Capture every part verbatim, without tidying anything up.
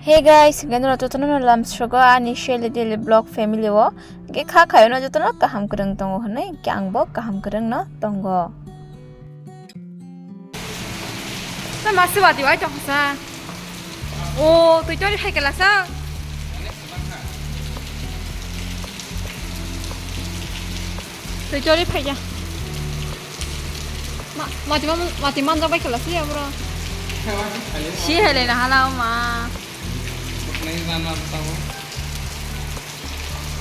Hey guys, hwnkhe norok jotono no lamsogo ani Shelly Daily Vlog family o. Hwnkhe kha khayono jotono kaham kwrwng tongo hwnwi hwnkhe angbo kaham kwrwngno tongo. Sa masi wati wai tong sa. O, twi tori phai kala sa. Twi tori phai ya. Ma, wati man, wati man jabai kala si ya bro. Si hele na hala ma.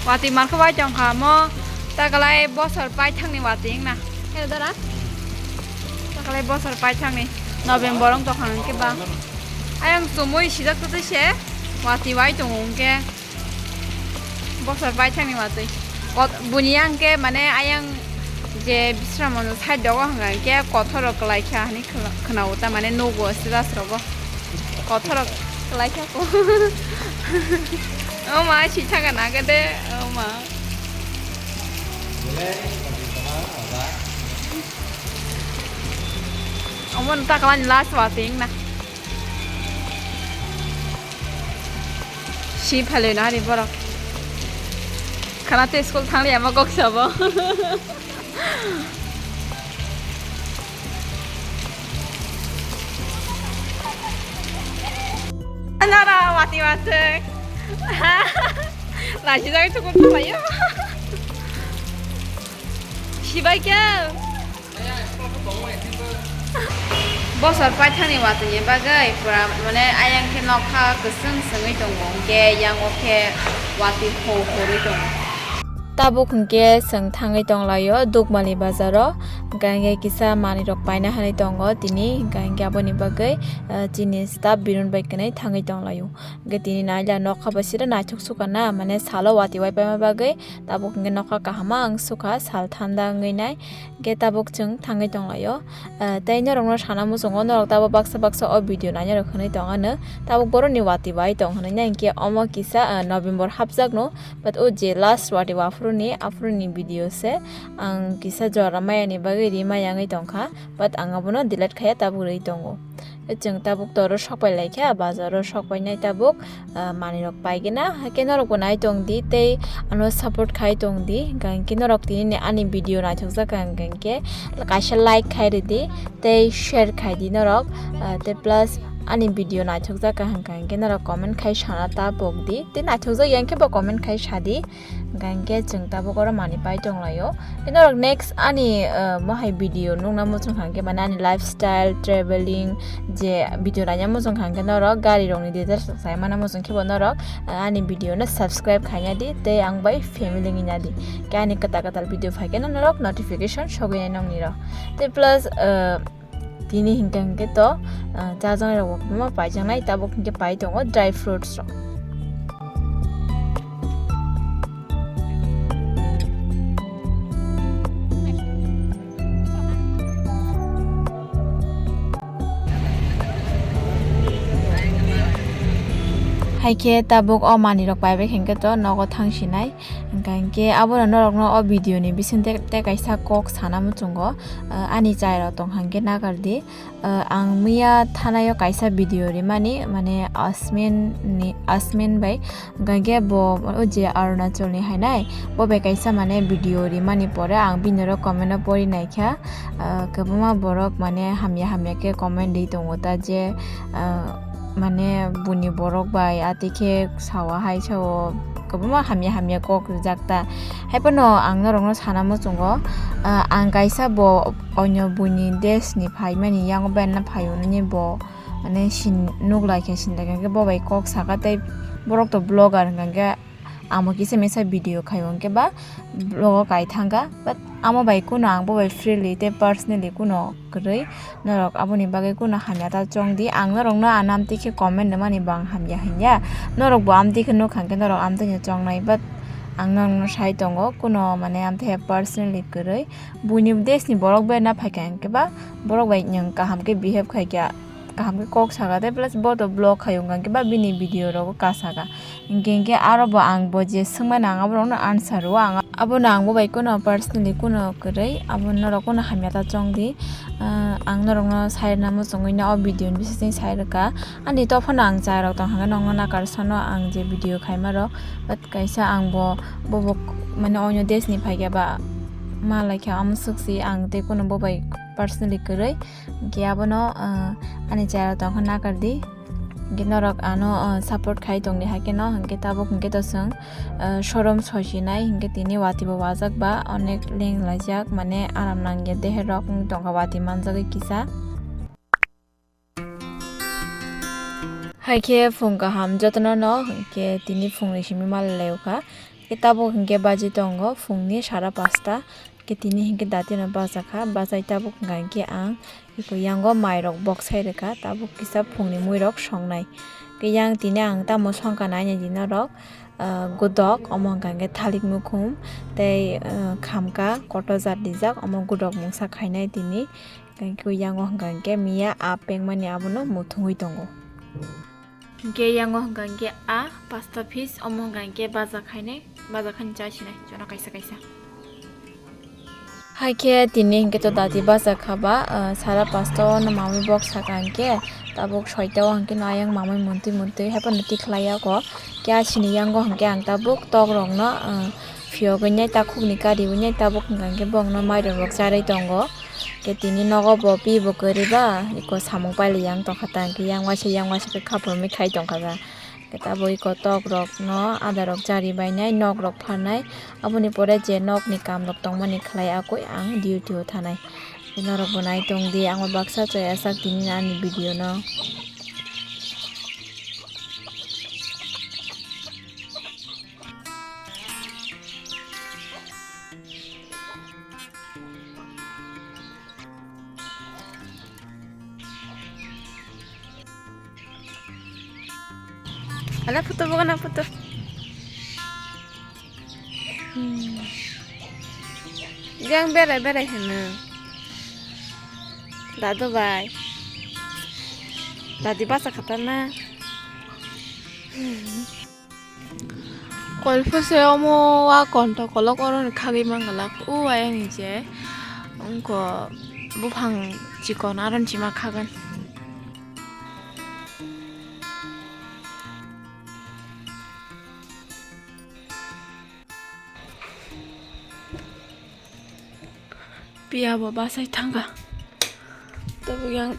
Wati markhe bai tong kha mo, takalai bosor paithakni wati wngna. Heno dara? Takalai bosor paithakni November wng tong kha hwnkhe ba. Ayang chumui sijak twi se wati bai tongo hwnkhe. Bosor paithakni watwi. Kot-, buini hwnkhe mane ayang je Bisramon side dogo hwnkha hwnkhe kothoro kwlai kha hwnwi khwla-, khwnao ta mane nugo status rogo. Kothoro kwlai kha ko. O ma, si thangka nangkhe de, o ma. Omo no takalani last watwi wngna. Si phalwi no ani borok. Khana tei school thangli ama kok sabo. Nara wati wati. Lachi jai chukun thalayo. Sibai kya? Bosor paithakni watwi ni bagwi pura mane ayang khe nokha kwchwng swngwi tongo, hwnkhe yango khe watwi ho horwi tongo. Tabuk hwnkhe chwng thangwi tonglaio Dukmali bazaro, hwnkhe kisa manwirok paina hinwi tongo tini, hwnkhe aboni bagwi, eh, chini staff Birun bai kwnwi thangwi tonglaio. Hwnkhe tini naila nokha bai sida naithok sukha na, mane salo watwi wai paima bagwi tabuk hwnkhe nokha kahama wng sukha, sal thanda wngwi nai. Hwnkhe tabuk chwng thangwi tonglaio. Ah, tei norokno sana muchungo, norok tabuk baksa baksa o video nainai rok hwnwi tong ano. Tabuk borokni watwi bai tong hwnwi nai, hwnkhe omo kisa, ah, November hapjakno, but o je last watwi aphuruni, aphuruni video se ang kisa jora maya ni bagwi ri maya wngwi tongkha, but ang abono delete khaiya tabuk rwi tongo. Chwng tabuk toro sokpai laikha, bazaro sokpai nai tabuk, ah, manwirok paigena. Haikhe norokbo nai tong di tei ano support khai tong di. Hwnkhe norok tini ani video naithokjak kha hwnkhe kaisa like khai ridi tei share khai di norok, ah, tei plus ani video naithokjak kha hwnkhe norok comment khai sana ta pok di. Tei naithokjak ya hwnkhe bo comment khai sa di. Hwnkhe chwng tabuk oro manwi pai tonglaio. Tei norok next ani, ah, mohai video nukna muchung kha hwnkhe mane ani lifestyle, traveling je video naina muchung kha hwnkhe norok gari rokni details rok sai mana muchung khe bo norok, ah, ani video no subscribe khaina di tei ang bai family wngna di. Khe ani kwtal kwtal video phaikhe no norok notification sogwi nai nokni rok. Tei plus, ah, Tini hinkhe hinkhe to, ah, chajaknai rok bo kwbangma paijaknai, tabuk hinkhe pai tongo dry fruits rok. Haikhe tabuk o manwirok paibai hinkhe to nogo thangsinai. Hwnkha hinkhe abono norokno o video ni bisingtwi tei kaisa kok sana muchungo, ah, ani chai rok tongkha hinkhe nagar di. Ah, ang miya thanai o kaisa video rimani, mane Asmin ni, Asmin bai, hwnkha hinkhe bo o je Arunachal ni hainai, bo bai kaisa mane video rimani pore ang bini oro comment o pori naikha, ah, kwbangma borok mane hamya hamya khe comment ri tongo ta je, ah, mane buini borok bai atwi khe sawa hai sao kwbangma hamya hamya kok rijak ta. Haiphano ang norokno sana muchungo, ah, ang kaisa bo onyo buini desh ni phaimani yango berna phaio nini bo mane sin-, nuk lai khe sin lai khe bo bai kok saka tei borok to vlogger hwnkha khe. Amo kisa misa video khaio hwnkhe ba vlog o kai thangkha, but amo bai kuno ang bo bai freely tei personally kuno kwrwi norok aboni bagwi kuno hamya ta chong di. Ang norokno anamtwi khe comment rwmani bo ang hamya hinya, norok bo amtwi khe nukha hwnkhe norok amtwino chongnai, but ang norokno sai tongo kuno mane amtwi hai personally kwrwi buini desh ni borok berna phaikha hwnkhe ba borok bai nwng kaham khe behave khaikha. kaham khe kok saka tei plus bo to vlog khai wngkha hwnkhe ba bini video rogo kasaka. Hinkhe hinkhe aro bo ang bo je swngmani ang aborokno answer rwo ang. Abono ang bo bai kuno personally kuno kwrwi abo norok kuno hamya ta chong di. Ah, ang norokno sai rwna muchungwi no o video ni bising sai rwkha. Ani to phano ang chai rok tong hwnkhai nokno nakar sano ang je video khaima rok. But kaisa ang bo, bo bo mane onyo desh ni phaikha ba ma laikha amo swk si ang tei kuno bo bai personally kwrwi. Hinkhe abono, ah, ani chai rok tong khe nakar di. Hinkhe norok ano, ah, support khai tongdi hai kheno, hinkhe tabuk hinkhe to chwng, ah, showroom soisinai, hinkhe tini watwi bo wajak ba onek leng laijak, mane aram nangya dehe rok wng tongkha watwi manjagwi kisa. Hai khe phung kaham jotono no, hinkhe tini phungni simi mal lai kha. Hinkhe tabuk hinkhe baji tongo phungni sara pasta. Hinkhe tini hinkhe dati no bachakha, bachai tabuk hwnkha hinkhe ang eko yango mairok boksai rwkha, tabuk kisa phungni muirok songnai. Hinkhe yang tini ang tamo songkha nainai di norok, ah, godok, omo hwnkha hinkhe thalik mukhum tei, ah, khamka, kotor jat rijak, omo godok mungsa khainai tini. Hinkhe yango hwnkha hinkhe miya a pengmani abono muthungwi tongo. Hinkhe yango hwnkha hinkhe a pasta piece, omo hwnkha hinkhe baja khainai, baja khaini cha sinai jono kaisa kaisa. Hai khe tini hinkhe to dati baja kha ba, ah, sara pasta o no mamwi bok saka hinkhe tabuk soita o hinkhe no ayang mamwi muntwi muntwi hai phano tikhlai yago. Khe a sini yango hinkhe ang tabuk tok rok no, ah, phiyogwi nai takhuk ni kariwi nai tabuk hwnkha hinkhe bok no mairum rok charwi tongo. Khe tini nogo bo pi bo kwrwi ba, eko samung pailai yang tongkha ta, hwnkhe yang waisa yang waisa khe khapurwi khai tongkha ta. Khe tabuk eko tok rok no ada rok chari bainai, nok rok pharnai, aboni pore je nok ni kam rok tongmani khlai akui ang duty o thanai. Norok bo nai tong di, ang bo baksa chaya sak tini ani video no. Ala photo bo kana photo. Hmm. Yang berai berai hino. Dadu bai. Dadi basa khatar na. Kolpho se omo wa konto kolok oro ni khagwi mangala. O ayang ni je. Ungko buphang chikon aron chima khagan. Piya bo basai thangkha. Tabuk yang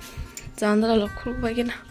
chandra lo khuluk bai kena.